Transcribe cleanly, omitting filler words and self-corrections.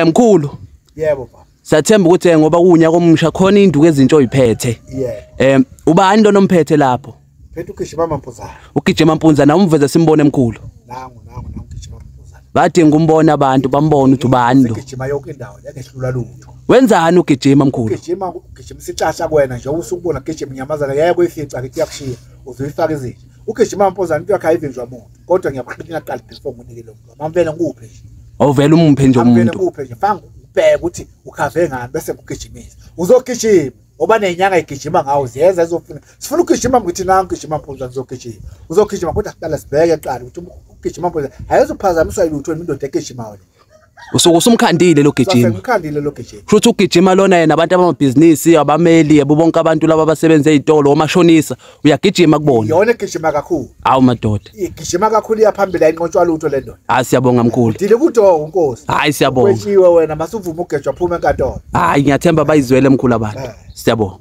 Mkhulu. Yebo baba. Siyathemba ukuthi ngoba kuwunyaka omusha khona induku ezintsha oyiphethe. Yebo. Ubani lona omphethe lapho? Phethe ugijima Mampunzana. Ugijima Mampunzana umveze simbone mkhulu. Nangu nangu nangu ugijima Mampunzana. Badinga umbona abantu bambone ukuthi ubani lo. Ugijima yonke indawo yangehlula lutho. Wenzani ugijima mkhulu? Ugijima ugijima isixasha kuwena nje usukubona gijima inyamazana yaya kuyifica ngithi yakushiya uzoyifaka izinja. Ugijima Mampunzana into yakhe ayivinjwa umuntu kodwa ngiyakuqina kuqala before nginike lo muntu. Mamvele ngikuphe nje. Awuvele umuphe nje umuntu. Mamvele ngikuphe nje fanga ubheke ukuthi ukhave ngani bese ngugijimisa. Uzogijima ngoba nenyanga igijima ngawo ziyeza izofuna. Sifuna ukugijima ngithi nangu ugijima Mampunzana uzogijima. Uzogijima kodwa siqala sibheke kuqala ukuthi ugijima Mampunzana ayizophazamiswa yilutho indoda egijimayo le. Usuke usumkhandile lo gijima. Usumkhandile lo gijima. Futhi ugijima lona yena abantu abamabhizinisi abameli yebo bonke abantu laba abasebenza ezitolo omashonisa uyagijima kubona. Yona egijima kakhulu. Awu madoda. Igijima kakhulu iyaphambili ayinqotshwa lutho le ndoda. Hayi siyabonga mkhulu. Dile kudoka unkosi. Hayi siyabonga. Kweshiwe wena masuvuma ugejwa phuma enkantolo. Hayi ngiyathemba bayizwele mkhulu abantu. Siyabonga.